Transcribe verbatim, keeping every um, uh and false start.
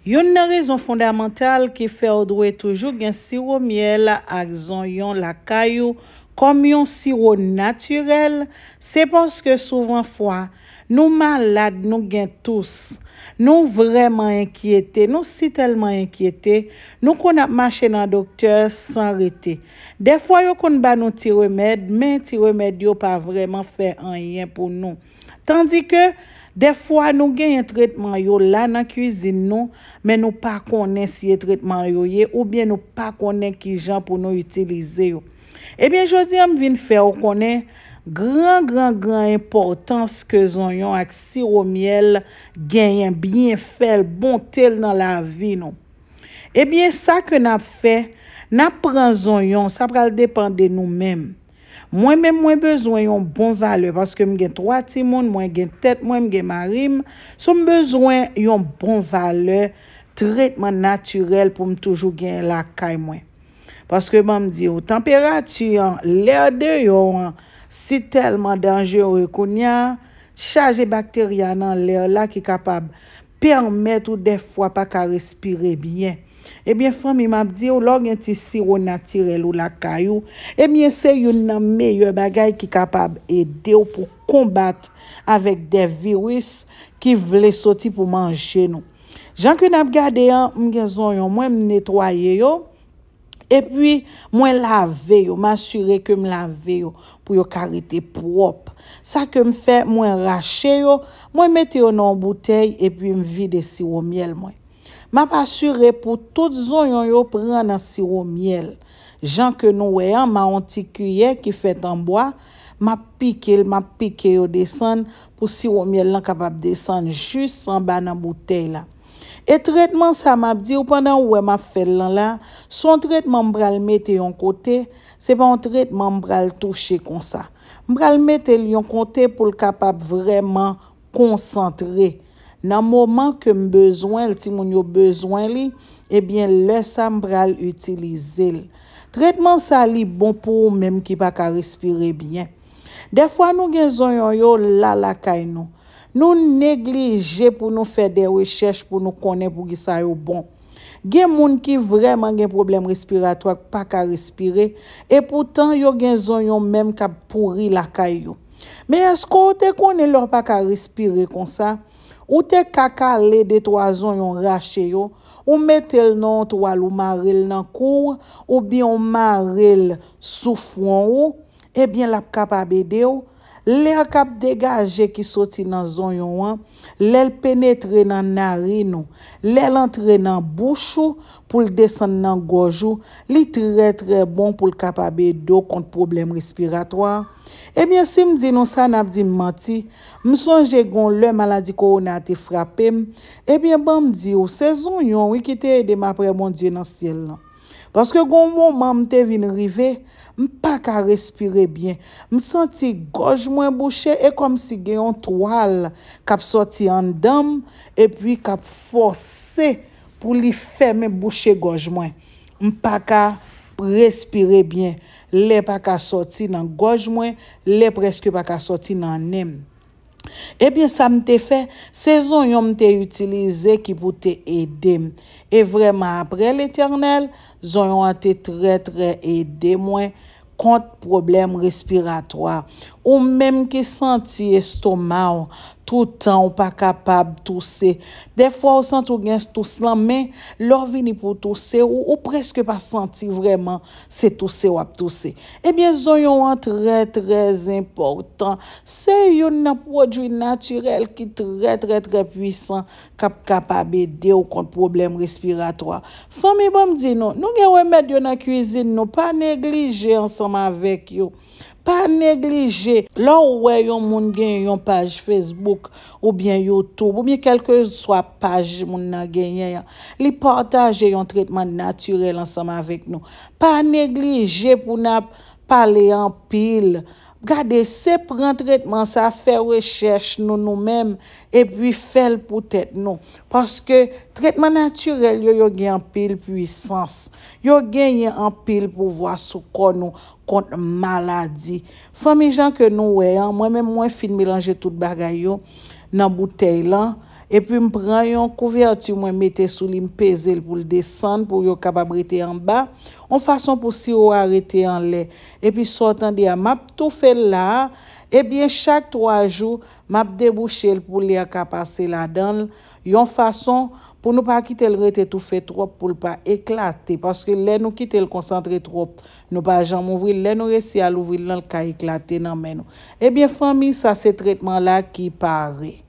Youn nan rezon fondamantal ki fè w dwe toujou gen siwo myèl ak zonyon lakay ou kòm yon siwo natirèl, se paske souvan fwa nou malad, nou gen tous, nou vrèman enkyete, nou si tèlman enkyete, nou konn ap mache nan doktè san rete. Dèfwa yo konn ba nou ti remèd, men ti remèd yo pa vrèman fè anyen pou nou. Tandike, dèfwa nou genyen tretman yo la nan kwizin nou, men nou pa konnen si e tretman yo ye oubyen nou pa konnen kijan pou nou itilize yo. Ebyen, jodi a m vin fè w konnen gran, gran, gran enpòtans ke zonyon ak siwo myèl genyen, byenfè l, bonte l nan lavi nou. Ebyen, sa ke n ap fè, n ap pran zonyon, sa pral depann de nou menm. Mwen menm, mwen bezwen yon bon valè paske m gen twa timoun, mwen gen tèt mwen, m gen mari m. So, m bezwen yon bon valè tretman natirèl pou m toujou genyen lakay mwen. Paske ban m di w, tanperati an, lè deyò an, si tèlman danjere kounye a, chaje bakterya nan lè la ki kapab pèmèt ou dèfwa pa ka respire byen. Ebyen, fanmi, m ap di w, lè w gen ti siwo natirèl ou lakay ou, ebyen, se youn nan meyè bagay ki kapab ede w pou konbat avèk de viris ki vle soti pou manje nou. Jan ke n ap gade an, m gen zonyon mwen, m netwaye yo. Epi, mwen lave yo, m asire ke m lave yo pou yo ka rete pwòp. Sa ke m fè, mwen rache yo, mwen mete yo nan yon boutèy epi m vide siwo myèl mwen. M ap asire pou tout zonyon yo pran nan siwo myèl. Jan ke nou wè an, m a yon ti kiyè ki fèt an bwa, m ap pike l, m ap pike yo desann pou siwo myèl lan kapab desann jis anba nan boutèy la. E tretman sa m ap di w pandan w wè m ap fè l lan la, se yon tretman m pral mete yon kote, se pa yon tretman m pral touche konsa. M pral mete l yon kote pou l kapab vrèman konsantre. Nan moman ke m bezwen l, timoun yo bezwen li, ebyen lè sa m pral itilize l. Tretman sa li bon pou ou menm ki pa ka respire byen. Dèfwa nou gen zonyon yo la lakay nou. Nou neglije pou nou fè de rechèch pou nou konnen poukisa yo bon. Gen moun ki vrèman gen pwoblèm respiratwa k pa ka respire, e poutan yo gen zonyon menm k ap pouri lakay yo. Men èske w te konnen lè w pa ka respire konsa, ou te ka kale de twa zonyon rache yo, ou mete l nan yon twal ou mare l nan kou w, oubyen ou mare l sou fwon ou, ebyen l ap kapab ede w. Lè k ap degaje ki soti nan zonyon an, lè l penetre nan narin ou, lè l antre nan bouch ou pou l desann nan gòj ou, li trè, trè bon pou l kapab ede w kont pwoblèm respiratwa. Ebyen, si m di nou sa, n ap di m manti. M sonje gen yon lè maladi kowona te frape m. Ebyen, ban m di w, se zonyon, wi, ki te ede m apre Bondye nan syèl lan. Paske gen yon moman m te vin rive, m pa ka respire byen. M santi gòj mwen bouche, e kòmsi gen yon twal k ap sòti anndan m, epi k ap fòse pou li fèmen bouche gòj mwen. M pa ka respire byen. Lè pa ka sòti nan gòj mwen, lè prèske pa ka sòti nan nen m. Ebyen, sa m te fè, se zonyon m te itilize ki pou te ede m. E vrèman, apre Letènèl, zonyon an te trè, trè ede mwen kont pwoblèm respiratwa. Ou menm ki santi estoma w toutan, ou pa kapab touse. Dèfwa, ou santi w gen tous lan, men lè w vini pou w touse, ou, ou prèske pa santi vrèman se touse w ap touse. Ebyen, zonyon an trè, trè enpòtan. Se youn nan pwodui natirèl ki trè, trè, trè pwisan k ap kapab ede w kont pwoblèm respiratwa. Fanmi, ban m di nou, nou gen remèd yo nan kwizin nou, pa neglije ansanm avèk yo. Pa neglije, lè w wè yon moun gen yon paj Facebook oubyen YouTube, oubyen kèlkeswa paj moun nan genyen an, li pataje yon tretman natirèl ansanm avèk nou. Pa neglije pou n ap pale anpil. Gade, se pran tretman sa, fè rechèch nou, nou menm, epi fè l pou tèt nou. Paske tretman natirèl yo, yo gen anpil pwisans. Yo genyen anpil pouvwa sou kò nou kont maladi. Fanmi, jan ke nou wè an, mwen menm, mwen fin melanje tout bagay yo nan boutèy lan. Epi m pran yon kouvèti, mwen mete sou li, m peze l pou l desann, pou yo kapab rete anba, yon fason pou siwo a rete anlè. Epi sa w tande a, m ap toufe l la a. Ebyen, chak twa jou, m ap debouche l pou lè a ka pase ladan l, yon fason pou nou pa kite l rete toufe twòp, pou l pa eklate. Paske lè nou kite l konsantre twòp, nou pa janm ouvri l. Lè nou resi al ouvri l, nan l ka eklate nan men nou. Ebyen, fanmi, sa se tretman la ki pare.